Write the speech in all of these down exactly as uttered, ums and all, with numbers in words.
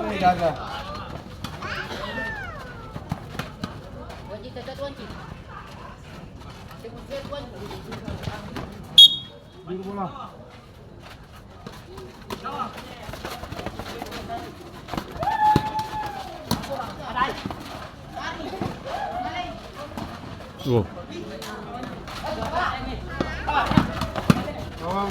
Jaga. Biru bola. Gol. Gawang.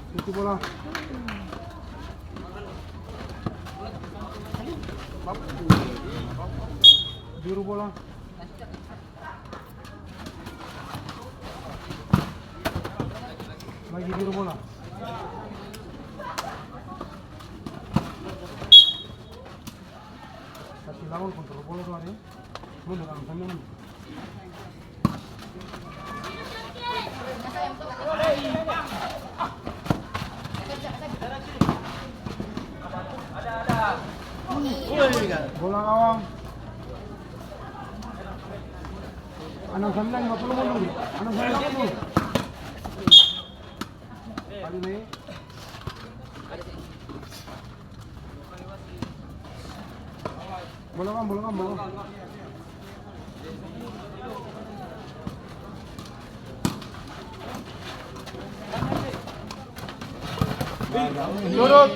Itu bola. Biru bola. Lagi biru bola. Kasi lawan kontrol bola tu ada. Mundur, anu, mundur. Bola gawang. Anam sambilan lima puluh mundur. Anam sambilan lima puluh. Kali ni. Bola, Bang, bola, Bang, bola. Turun.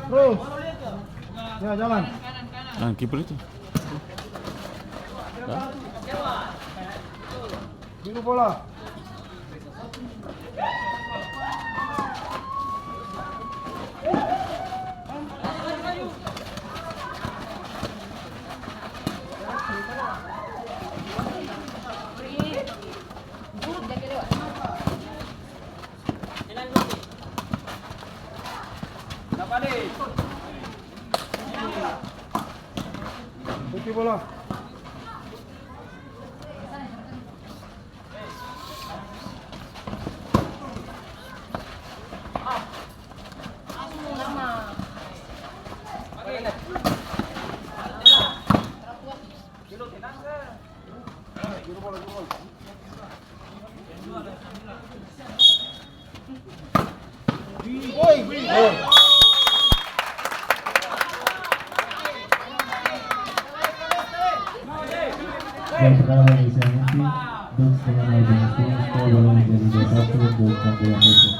Terus. Ya, jalan. Nah, kiper itu. Ya. Biru bola. Putih bola. Gol pertama bagi S M N P, dua setengah lima belas menit, skor baru menjadi dua satu untuk Tanggerang F C.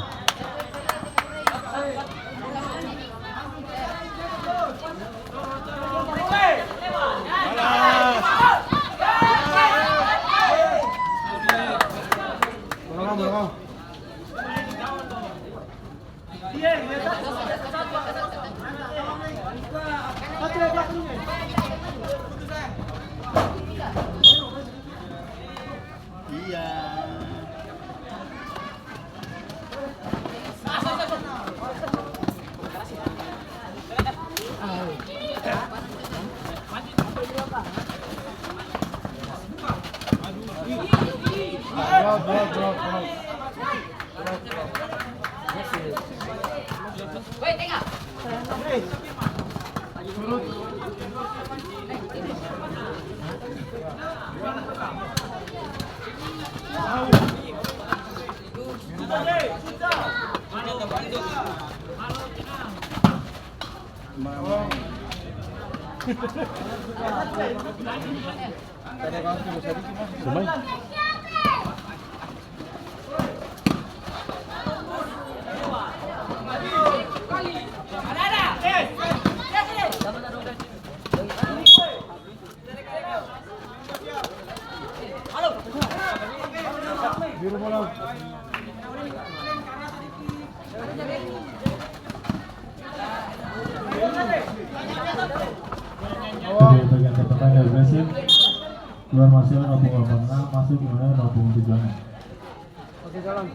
Iya. Drop, drop, drop, drop. Biru bola. Oke, pergantian pemain dari Brazil. Keluar masuk nomor delapan enam, masuk nomor tujuh enam. Oke, jalan.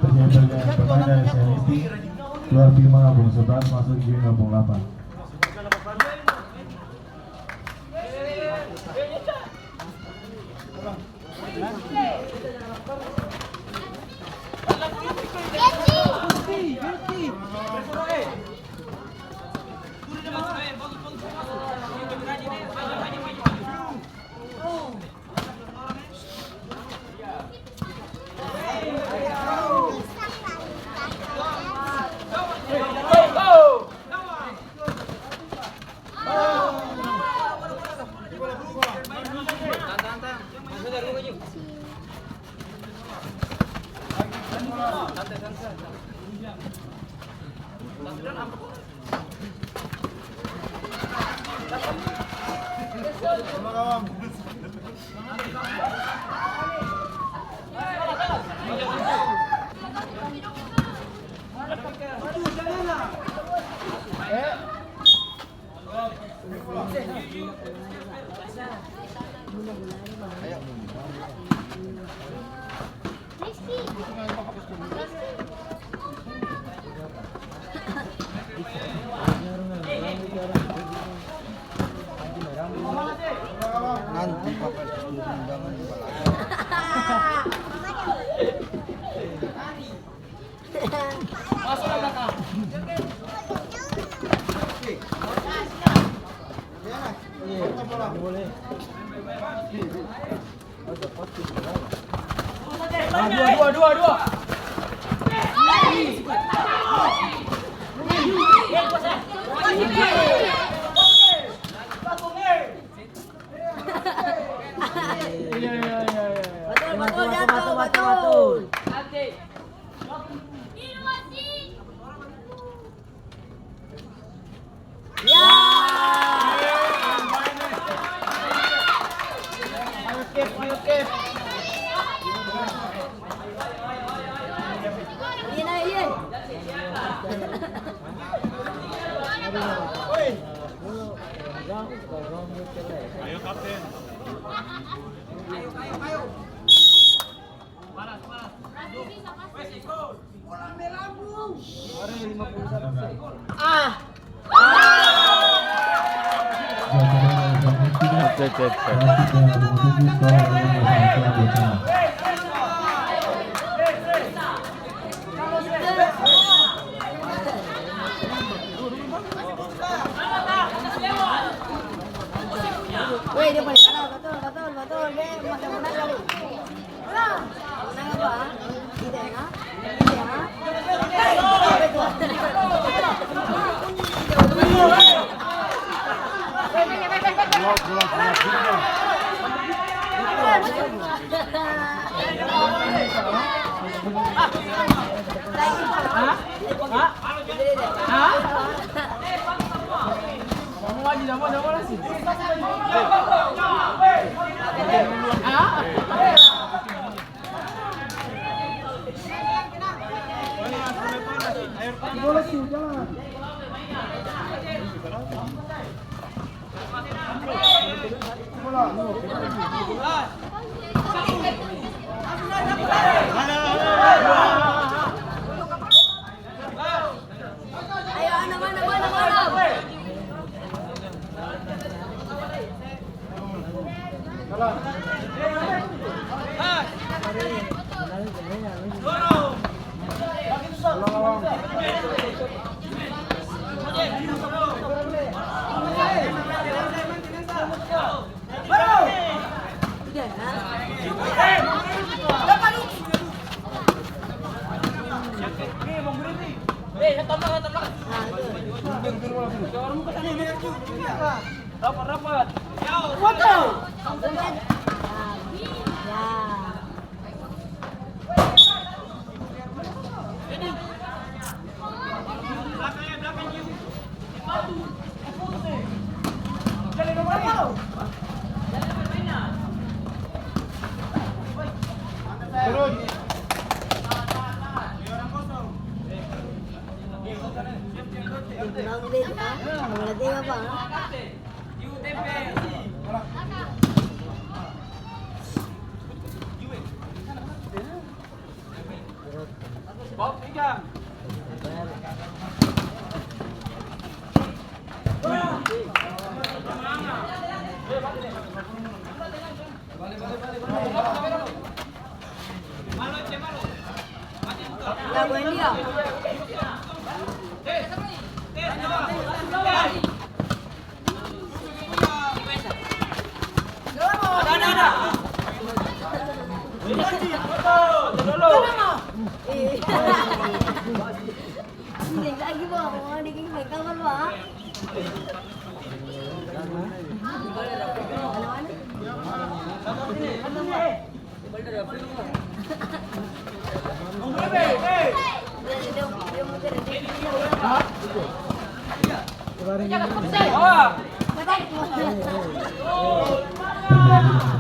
Pertanyaan dari pemain dari S N S T, keluar lima gabung sebelas, masuk G gabung delapan. Nanti papa turun, jangan lupa lagi. Dua, dua, dua, dua. Iya, iya, iya, iya. Betul, betul, betul, betul, betul, betul. Ya. Ayo, Kep, ayo, Kep. Iya, nah, iya. Ayo, kapten. Ah. Weh, dia paling kalah, betul, betul, betul, dia masih menang kali. Menang apa? Tidak, ha? Tidak, ha? Hah? Hah? Hah? Hah? Rapat, rapat. Foto. Ya.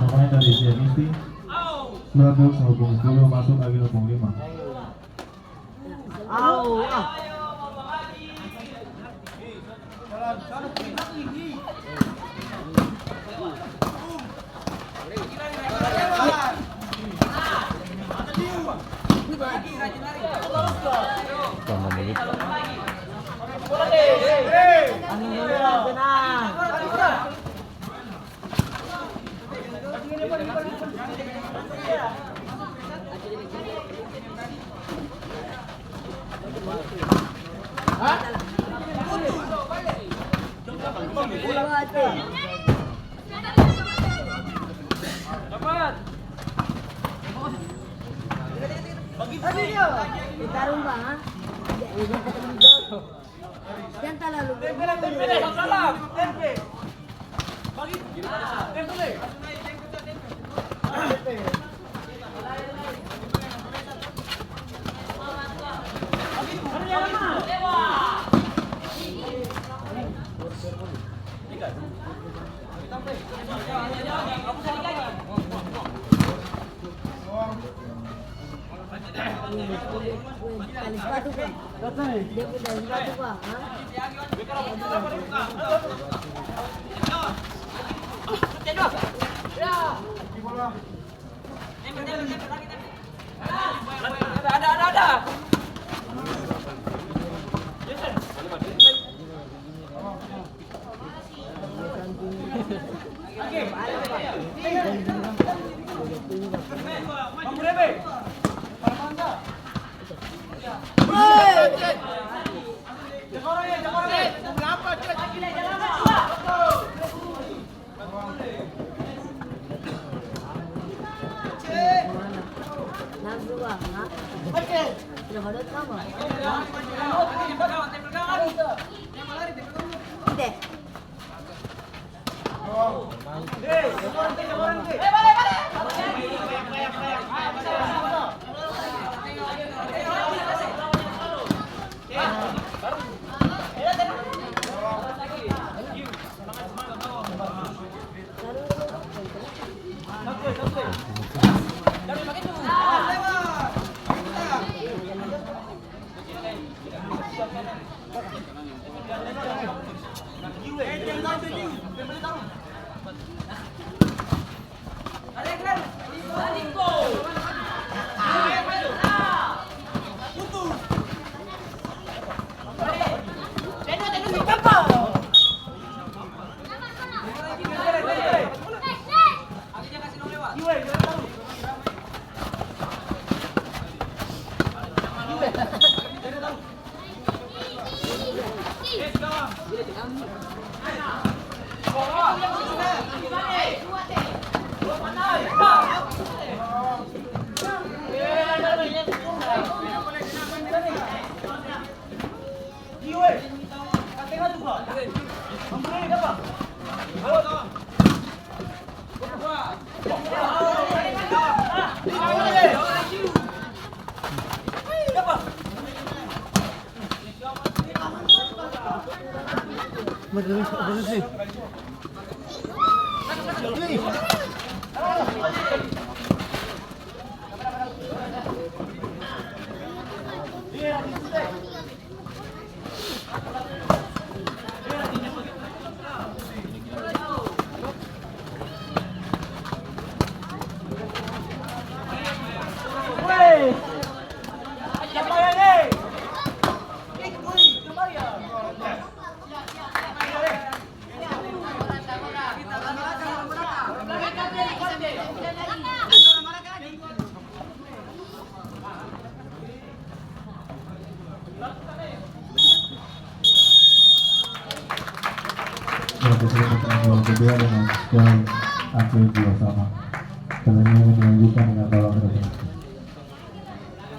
Pemain dari Siagisti, Suatu Saubung sepuluh masuk lagi dua puluh lima. Au, ah. Jang talalu. Tali sepatu, Pak. Dia pung tali sepatu, Pak. Hah? Ada, ada, ada, ada. Oke, sudah pertandingan kedua dengan skor hasil dua sama. Pertandingan ini dilanjutkan dengan babak kedua.